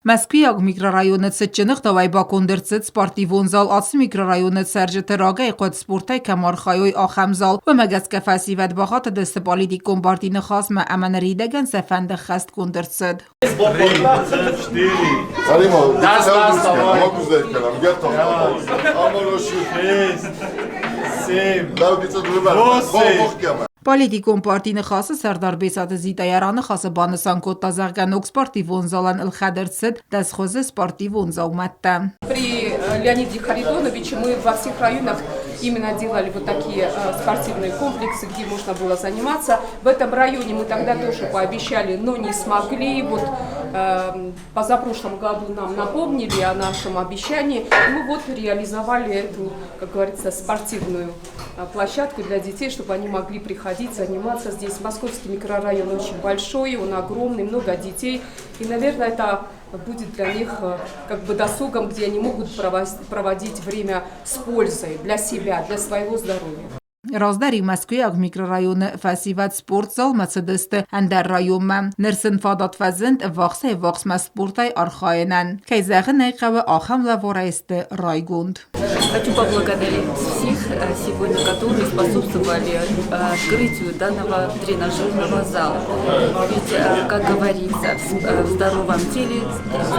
Мӕскуыйаг микрорайоны цытджын ӕгъдауӕй баконд ӕрцыд спортивон зал. Ацы микрорайоны цӕрджыты рагӕй хъуыд спортӕй кӕм архайой, ахӕм зал. Уымӕ гӕсгӕ фӕсивӕд бахатыдысты политикон партийы ныхасмӕ ӕмӕ ныридӕгӕн сӕ фӕнд ӕххӕстгонд ӕрцыд. Политикон парти Ныхасы сӕрдар Бесаты Зита йӕ раныхасы банысан кодта, зӕгъгӕ, ног спортивон залӕн ӕлхӕд ӕрцыд дӕсхуызы спортивон дзаумӕттӕ. При Леониде Харитоновиче мы во всех районах именно делали вот такие спортивные комплексы, где можно было заниматься. В этом районе мы тогда тоже пообещали, но не смогли. Вот позапрошлом году нам напомнили о нашем обещании. И мы вот реализовали эту, как говорится, спортивную площадку для детей, чтобы они могли приходить, заниматься здесь. Московский микрорайон очень большой, он огромный, много детей. И, наверное, это будет для них как бы досугом, где они могут проводить время с пользой для себя, для своего здоровья. Раздӕр-иу Мӕскуыйаг микрорайоны фӕсивӕд спортзалмӕ цыдысты ӕндӕр районмӕ. Ныр сын фадат фӕзынд ӕввахсӕй-ӕввахсмӕ спортӕй архайынӕн. Кӕй зӕгъын ӕй хъӕуы, ахӕм лӕварӕй сты райгонд. Хочу поблагодарить всех сегодня, которые способствовали открытию данного тренажерного зала. Ведь, как говорится, в здоровом теле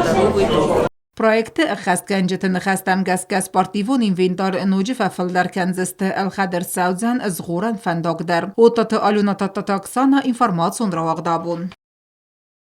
здоровый дух. Проекты ӕххӕстгӕнджыты ныхӕстӕм гӕсгӕ спортивон инвентарь ноджы фӕфылдӕр кӕндзысты, ӕлхӕд ӕрцӕудзӕн згъорӕн фӕндаг дӕр. Оттаты Алена Тадтаты Оксана, информацион рауагъдабон.